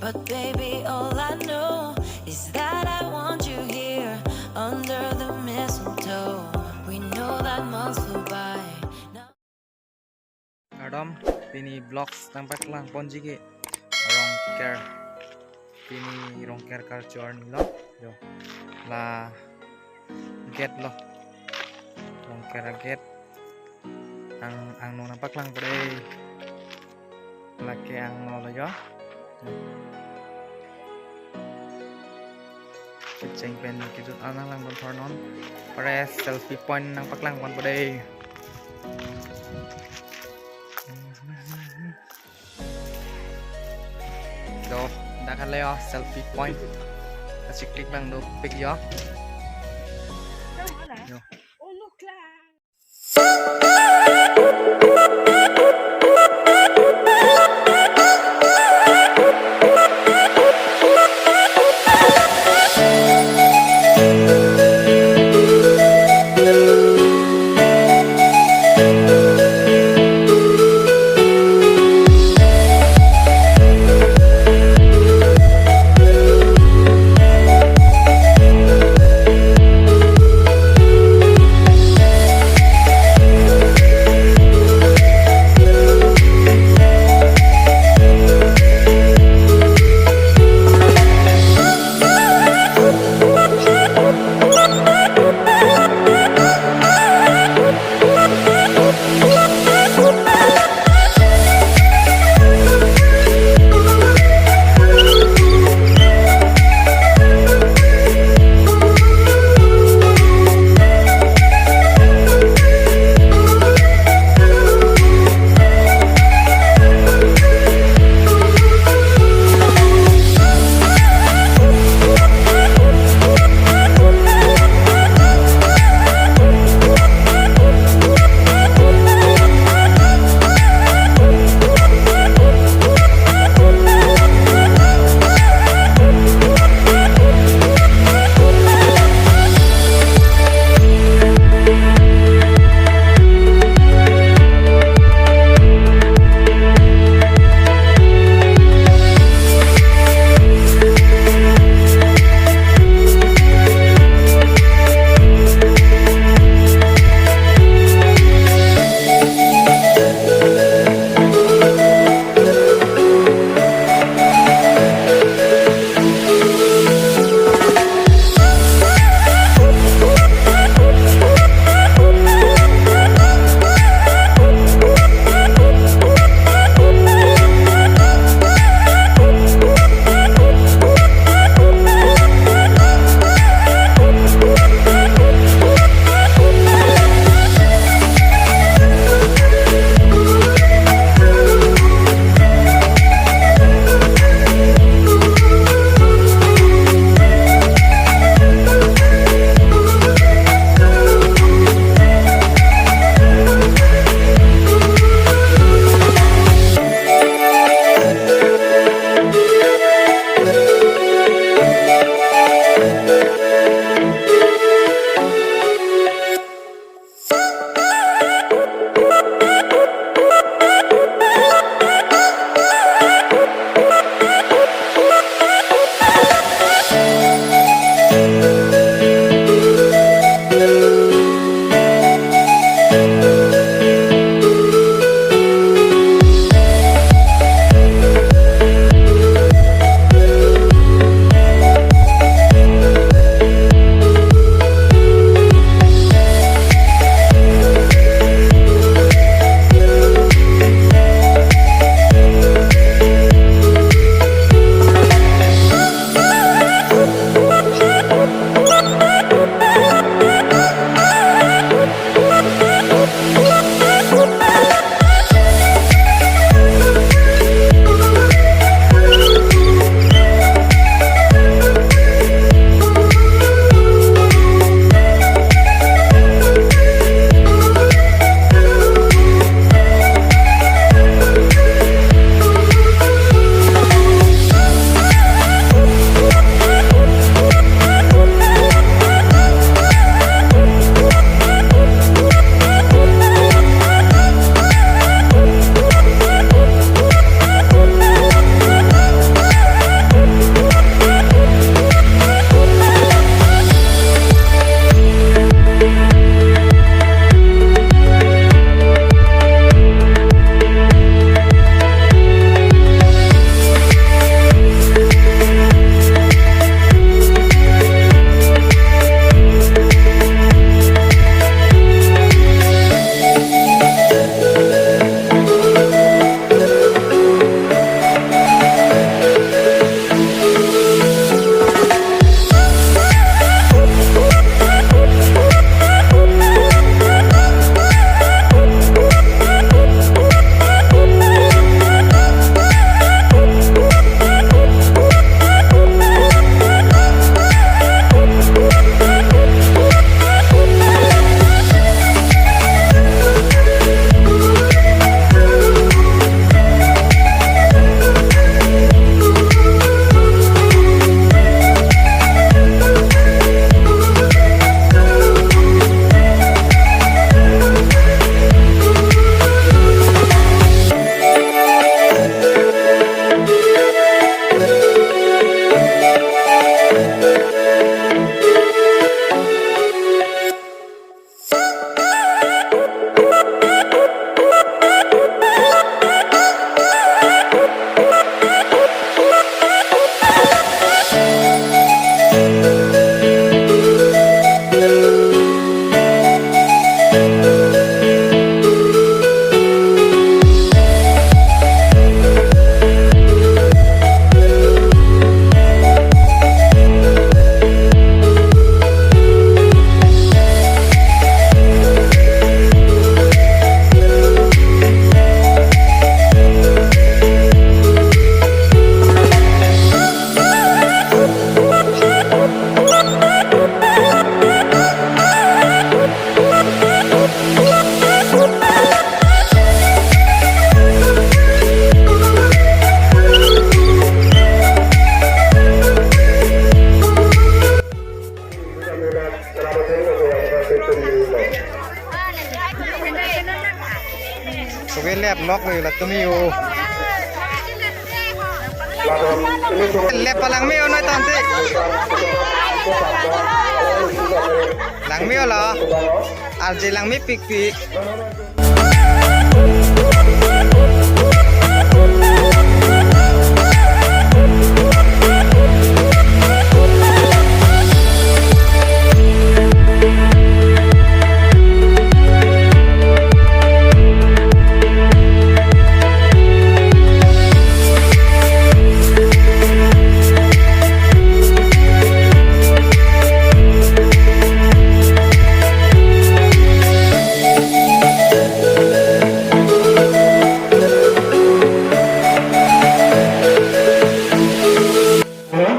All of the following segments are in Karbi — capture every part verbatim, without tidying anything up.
But baby, all I know is that I want you here under the mistletoe. We know that months flew by. Kardom, pini vlogs nangpaklang ponji ke Rongker. Pini Rongker karcho arni lo. Yo. La gate lo. Rongker gate. Ang, angno nangpaklang pore. Lake angno lo yo. Kecheng pen kejut an nanglang pon thornon. Pare selfie point nangpaklang pon pore. Do, dak hale yo, selfie point. Kachiklik bang dopik yo. Yo. Latum yo. Lepa langme-o noi tangte. Langme-o lo. Arje langmepikpik.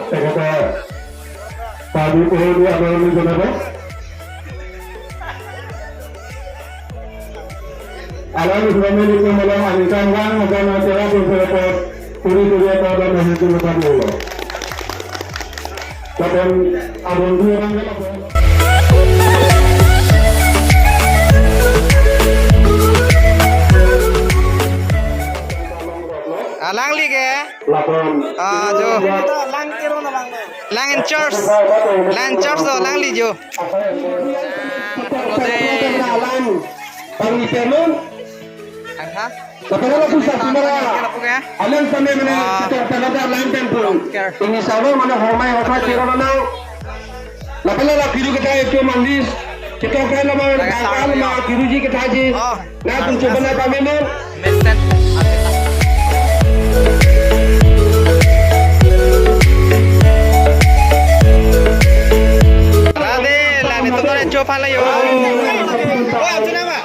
Tekhete padi pohor di adoran janabo. Along family kemudian aningkan wang akan acara pun report turi turi apa dan hasil tempat dulu. Kapan abang dua orang kalau Alangli ke? Lapor. Ah, jo. Lang in charge. Lang in charge do, alangli jo. Alang. Bang Ipelun. Aha. Lapen lapu sa tumara. Kira pu ke? Alang sampai mana Ah. Kita tanggal lain tempo. Care. Ini sama mana homai hopa kira mana. Lapen la kiru kita itu mandis. Kita kan nama Laga kakal sama ma kiruji kita ji. Oh. Na kun coba na pamenu. Mesen. Lade, lade, tonton encho pala yo. Oh, itu nama.